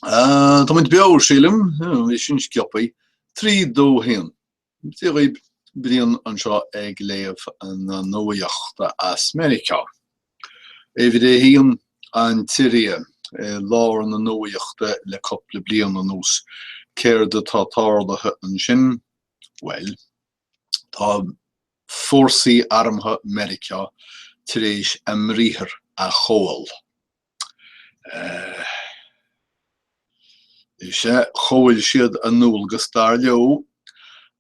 Tá muid beo, sílim. Bhí sin sciobtha. 3, 2, 1. Dia dhaoibh, Brian anseo ag léamh na nuachta as Meiriceá. Uimhir a haon, an tSiria, i lár na nuachta le cúpla bliain anuas. Céard atá tarlaithe ansin? Bhuel, tá fórsaí armtha Meiriceá tar éis a mbriathar a chomhall. Is ea, chomhaill siad a ndualgas, dar leo,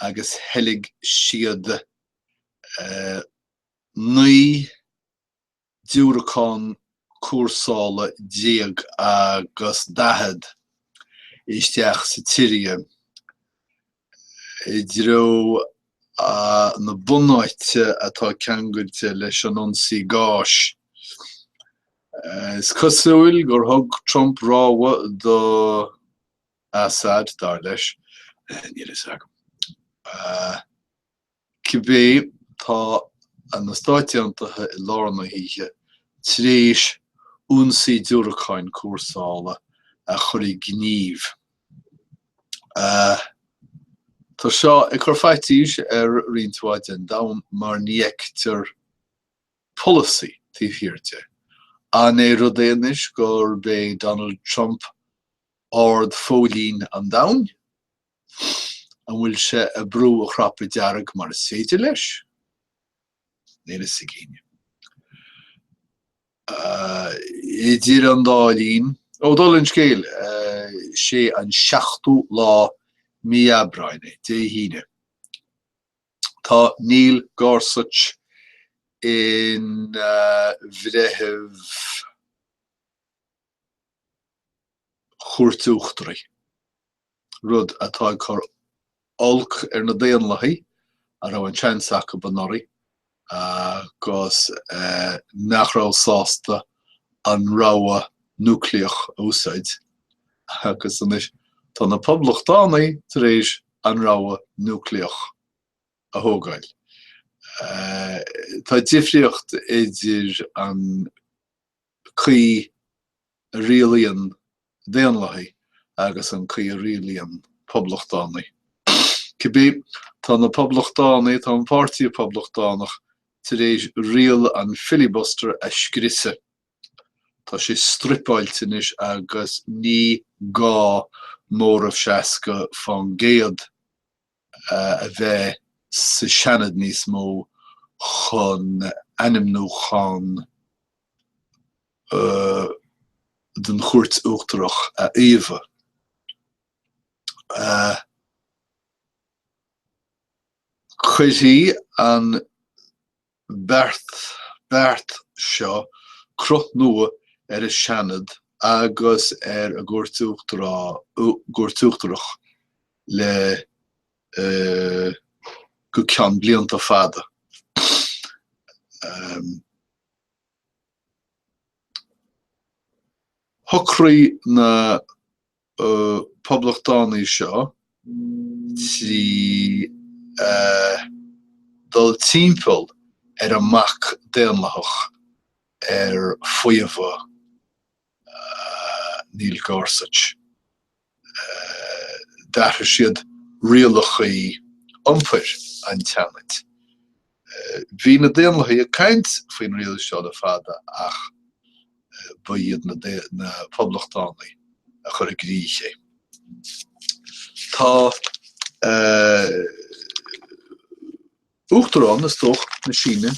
agus theilg siad 19 diúracán cúrsála agus 40 isteach sa tSiria i dtreo na bunáite atá ceangailte leis an ionsaí gáis. Is cosúil gur thug Trump rabhadh do Assad, dar leis, níl a fhios agam. Cibé, tá na Stáit Aontaithe i lár na hoíche tar éis ionsaí diúracáin cúrsála a chur i ngníomh. Tá seo ag cur faitís ar roinnt mhaith den domhan mar ní fheictear polasaí taobh thiar de. An é rud é anois gurb é Donald Trump ard-phóilín an domhain? An bhfuil sé ag brú a chrapa dearg mar is féidir leis? Níl a fhios ag éinne. Idir an dá linn, ó dála an scéil, sé an seachtú lá mí Aibreáin é, Dé hAoine. Tá Neil Gorsuch ina bhreitheamh Chúirt Uachtaraigh, rud atá ag cur olc ar na Daonlathaigh a raibh an seans acu anuraidh agus nach raibh sásta an rogha núicléach a úsáid, agus anois tá na Poblachtánaigh tar éis an rogha núicléach a thógáil. Tá difríocht idir an caoi a rialaíonn Daonlathaigh agus an caoi a rialaíonn Poblachtánaigh. Cibé, tá na Poblachtánaigh, tá an Páirtí Poblachtánach tar éis riail an filibuster a scriosadh. Tá sé struipeáilte anois agus ní gá móramh 60% a bheith sa Seanad níos mó chun ainmniúchán don Chúirt Uachtarach a fhaomhadh. Cuirfidh an beart beart seo cruth nua ar an Seanad agus ar an gCúirt Uachtarach le go ceann blianta fada. Shocraigh na Poblachtánaigh seo trí dul timpeall ar an mbac daonlathach ar faomhadh Neil Gorsuch. D'athraigh siad rialacha iompair an tSeanaid. Bhí na Daonlathaigh ag caint faoin riail seo le fada ach ba iad na Poblachtánaigh a chuir i gcrích é. Tá Uachtarán, is dócha, na Síne,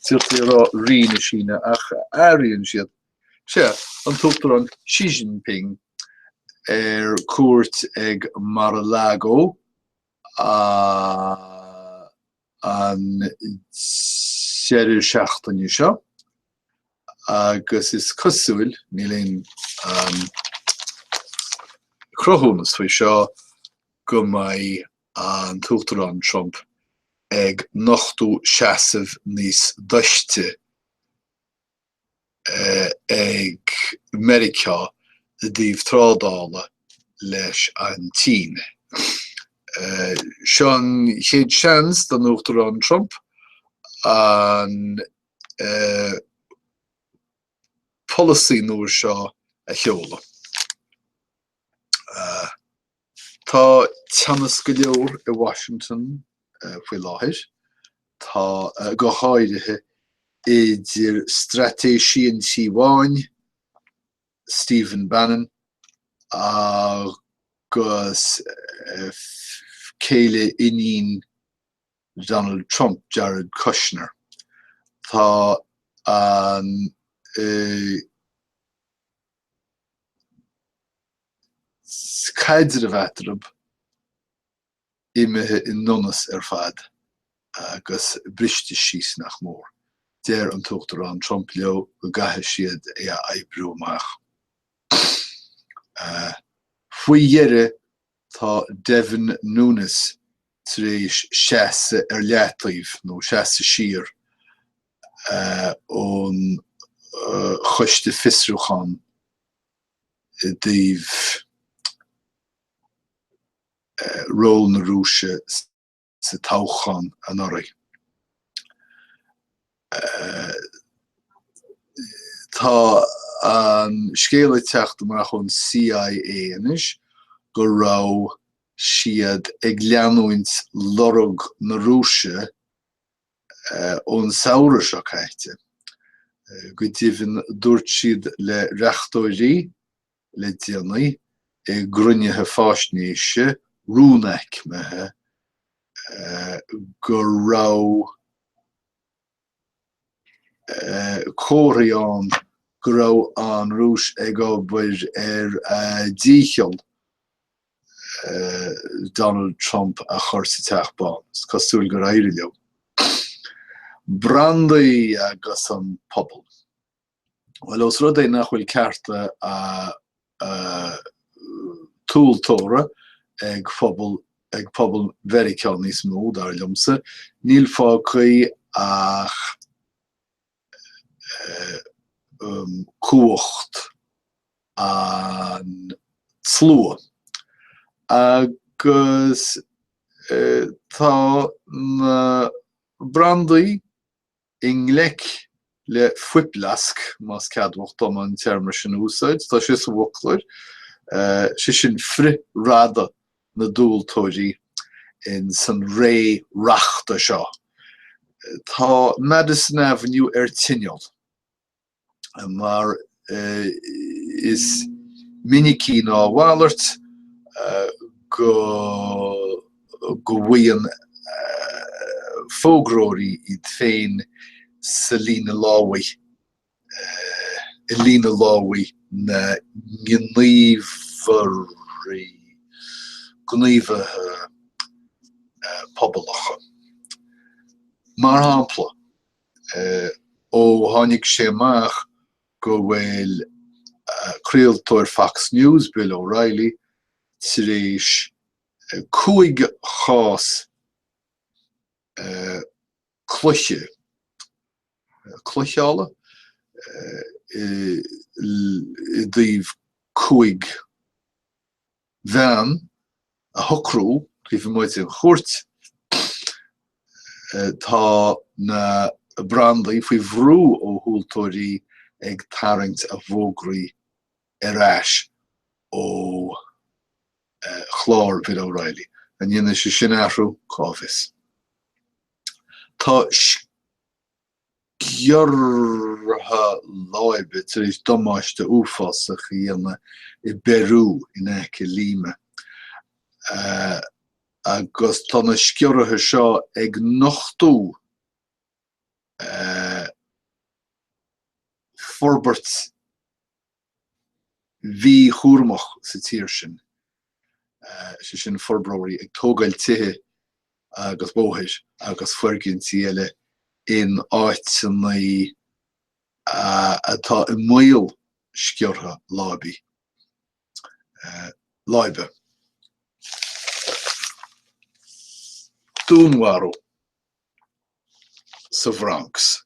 d'fhéadfaí a rá Rí na Síne ach athraíonn siad, sea, an tUachtarán Xi Jinping ar cuairt ag Mar-a-Lago an deireadh seachtaine seo agus is cosúil, níl aon cruthúnas faoi seo, go mbeidh an tUachtarán Trump ag nochtadh seasamh níos doichte ag Meiriceá i dtaobh trádála leis an tSín. Seo an chéad seans don Uachtarán Trump an. polasaí nua seo a sheoladh. Tá teannas go leor i Washington faoi láthair, tá, go háirithe idir straitéisí an Tí Bháin, Stephen Bannon, agus céile iníon Donald Trump, Jared Kushner. Tá an caidreamh eatarthu imithe i ndonas ar fad agus briste síos nach mór. Deir an tUachtarán Trump leo go gcaithfidh siad é a oibriú amach. Faoi dheireadh tá Devin Nunes tar éis seasamh ar leataobh, nó seasamh siar, ón choiste fiosrúcháin i dtaobh ról na Rúise sa toghchán anuraidh. Tá an scéal ag teacht amach ón CIA anois go raibh siad ag leanúint lorg na Rúise ón samhradh seo caite. Go deimhin, dúirt siad le reachtóirí le déanaí i gcruinnithe faisnéise rúnaicmithe go raibh comharthaí ann go raibh an Rúis ag obair ar a dícheall Donald Trump a chur sa Teach Bán. Is cosúil gur éirigh leo. Brandaí agus an pobal. Bhuel, ós rud é nach bhfuil cearta tomhaltóra ag phobal ag pobal Mheiriceá níos mó, dar liomsa, níl fágtha ach cumhacht an tslua. Agus tá na brandaí i ngleic le fuiplesc, más ceadmhach dom an téarma sin a úsáid, tá sé sa bhfoclóir, sé sin frithradadh na dtomhaltóirí in san ré reachta seo. Tá Madison Avenue ar tinneall. mar is minicí ná a mhalairt go go bhfaigheann fógróirí iad féin sa líne lámhaigh, i líne lámhaigh na ngníomhairí, gníomhaithe pobalacha. Mar shampla. Ó tháinig sé amach go bhfuil craoltóir Fox News, Bill O'Reilly, tar éis 5 chás cloiche, cloicheála, i dtaobh 5 bhean a shocrú taobh amuigh den chúirt. Tá na brandaí faoi bhrú ó thomhaltóirí ag tarraingt a bhfógraí ar ais ó chlár Bill O'Reilly. An ndéanfaidh sé sin athrú? Cá bhfios. Tá sciorrtha láibe tar éis damáiste uafásach a dhéanamh i bPeiriú in aice Lima agus tá na sciorruithe seo ag nochtú forbairt mhíchúramach sa tír sin, sé sin forbróirí ag tógáil tithe agus bóthair agus foirgintí eile in áiteanna atá i mbaol sciorrtha láibe. Láibe. Dúnmharú sa Bhronx.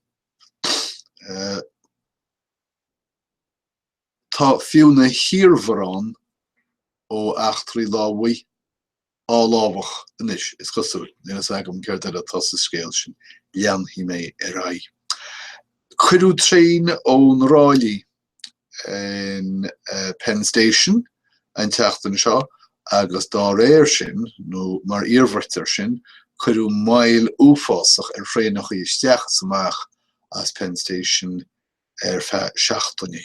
Tá fiú na hiarmharáin ó eachtraí lámhaigh á lámhach anois, is cosúil. Níl a fhios agam céard eile atá sa scéal sin. Leanfaidh mé ar aghaidh. Cuireadh traein ó na ráillí. In Penn Station an tseachtain seo agus dá réir sin, nó mar iarmhairt air sin, cuireadh moill uafásach ar thraenachaí isteach is amach as Penn Station ar feadh seachtainí.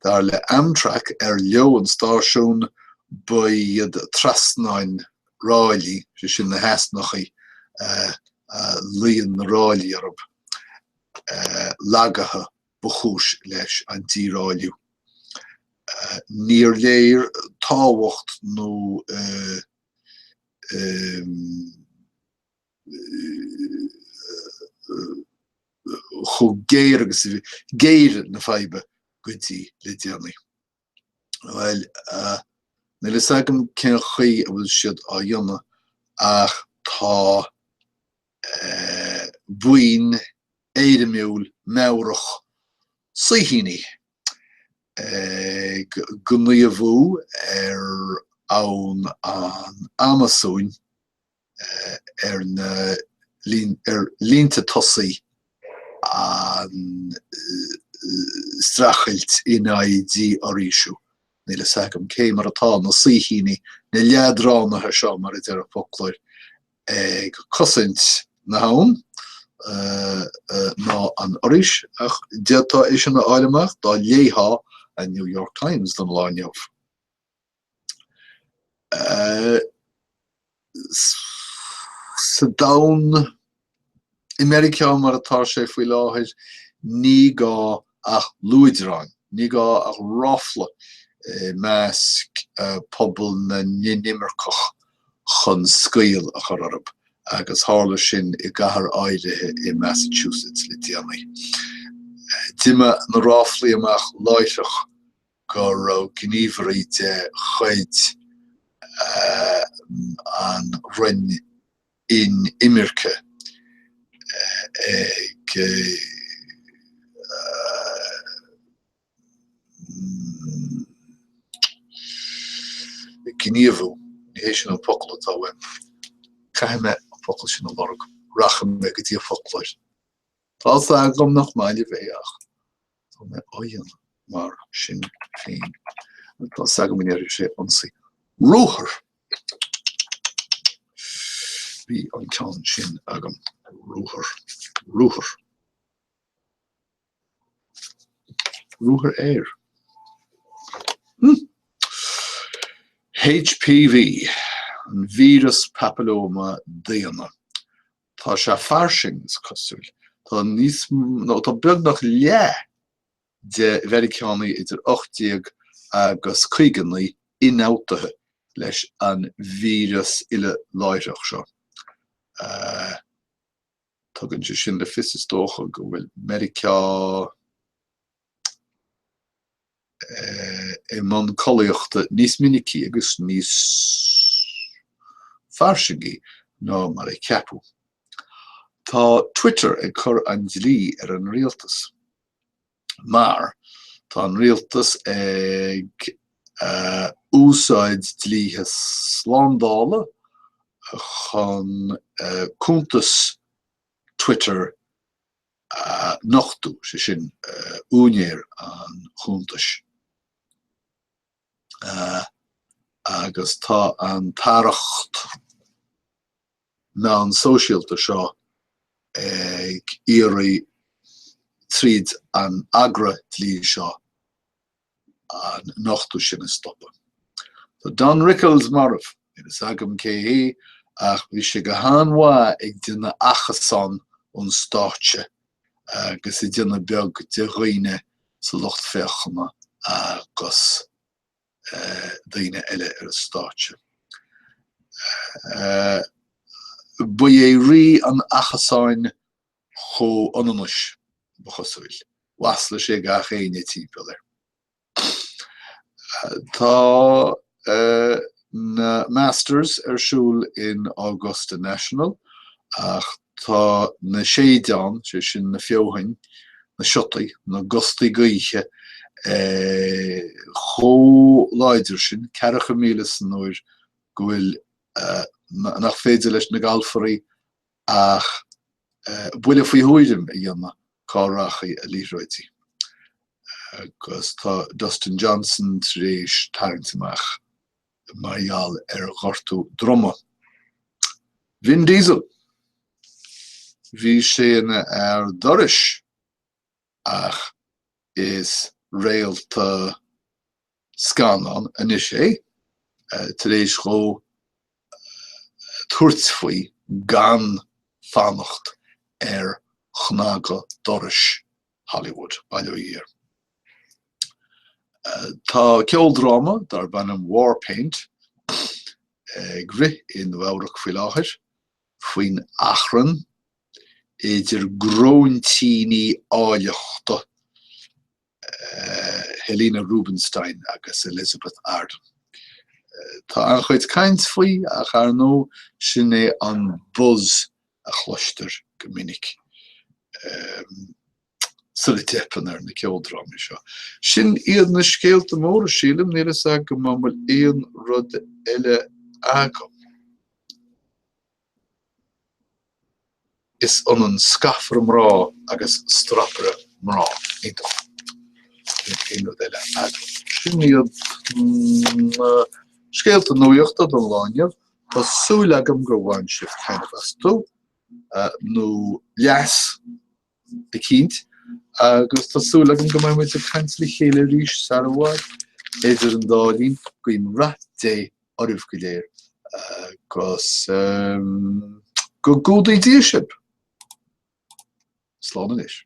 Dar le Amtrak, ar leo an stáisiún, ba iad trasnáin ráillí, sé sin na heasnachaí a luíonn na ráillí orthu, lagaithe ba chúis leis an díráilliú. Níor léir tábhacht nó chomh géar agus a bhí géire na faidhbe go dtí le déanaí. Bhuel, níl a fhios agam cén chaoi a bhfuil siad á dhéanamh ach tá buíon éirimiúil meabhrach saoithíní ag gníomhú ar abhainn an Amasóin ar na ar línte tosaigh an streachailt in aghaidh dífhoraoisiú. Níl a fhios agam cé mar atá na saoithíní, na leadránaithe seo mar a deir an foclóir, ag cosaint na habhann ná an fhoraois, ach d'fhéadfá é sin a fháil amach dá léifeá an New York Times don lá inniu. Sa domhan, i Meiriceá mar atá sé faoi láthair, ní gá ach luaidreán, ní gá ach ráfla i measc pobal na n-inimirceach chun scaoll a chur orthu, agus tharla sin i gcathair áirithe i Massachusetts le déanaí. D'imigh na ráflaí amach láithreach go raibh gníomhairí de chuid an Roinn Inimirce ag gníomhú, ní hé sin an focal atá uaim, caithfidh mé an focal sin a lorg, rachaidh mé go dtí an foclóir. Tá 's agam nach maith libh é ach tá mé á dhéanamh mar sin féin. Tá 's agam go ndéarfaidh sé ionsaí. Ruathar! Bhí an ceann sin agam. Ruathar. Ruathar. Ruathar aeir. HPV, an víreas papallóma daonna. Tá sé fairsing, is cosúil. Tá níos nó tá beagnach leath de Mheiriceánaigh idir 18 agus 59 ionfhabhtaithe leis an víreas uile-láithreach seo. Tugann sé sin le fios, is dócha, go bhfuil Meiriceá i mbun collaíochta níos minicí agus níos fairsingí ná mar a ceapadh. Tá Twitter ag cur an dlí ar an rialtas mar tá an rialtas ag úsáid dlíthe slándála chun cuntas Twitter a nochtadh, sé sin, úinéir an chuntais. Agus tá an t-aireacht meán sóisialta seo ag iarraidh tríd an agra dlí seo an nochtadh sin a stopadh. Tá Don Rickles marbh. Níl fhios agam cé hé ach bhí sé go han-mhaith ag déanamh achasán ón stáitse agus ag déanamh beag de dhaoine sa lucht féachana agus daoine eile ar an stáitse. Ba é rí an achasáin chomhionannais, ba chosúil. Mhaslaigh sé gach éinne timpeall air. Tá na Masters ar siúl in Augusta National ach tá na séideáin, sé sin na feothain, na siotaí, na gustaí gaoithe, chomh láidir sin, ceathracha míle san uair, go bhfuil, nach féidir leis na galfairí ach buille faoi thuairim a dhéanamh cá rachaidh a liathróidí. Agus tá Dustin Johnson tar éis tarraingt amach mar gheall ar ghortú droma. Vin Diesel, Bhí sé ina fhear dorais ach is réalta scannán anois é, tar éis dhó tabhairt faoi gan fanacht ar chnagadh dorais Hollywood, bail ó Dhia air. Tá ceoldráma darb ainm War Paint ag rith i Nua Eabhrac faoi láthair faoin achrann idir gróintíní áilleachta Helena Rubinstein agus Elizabeth Arden. Tá an-chuid caint faoi ach ar ndóigh sin é an buzz a chloistear go minic sula dteipeann ar na ceoldrámaí seo. Sin iad na scéalta móra, sílim. Níl fhios agam an bhfuil aon rud eile agam. Is ionann scafaire mná agus strapaire mná. Iontach. Níl aon rud eile agam. Sin iad na scéalta nuachta don lá inniu. Tá súil agam gur bhain sibh taitneamh astu, nó leas eicínt, agus tá súil agam go mbeidh muid ag caint le chéile arís sar i bhfad. Idir an dá linn, guím rath Dé oraibh go léir agus go gcumhdaí Dia sibh! Slán anois.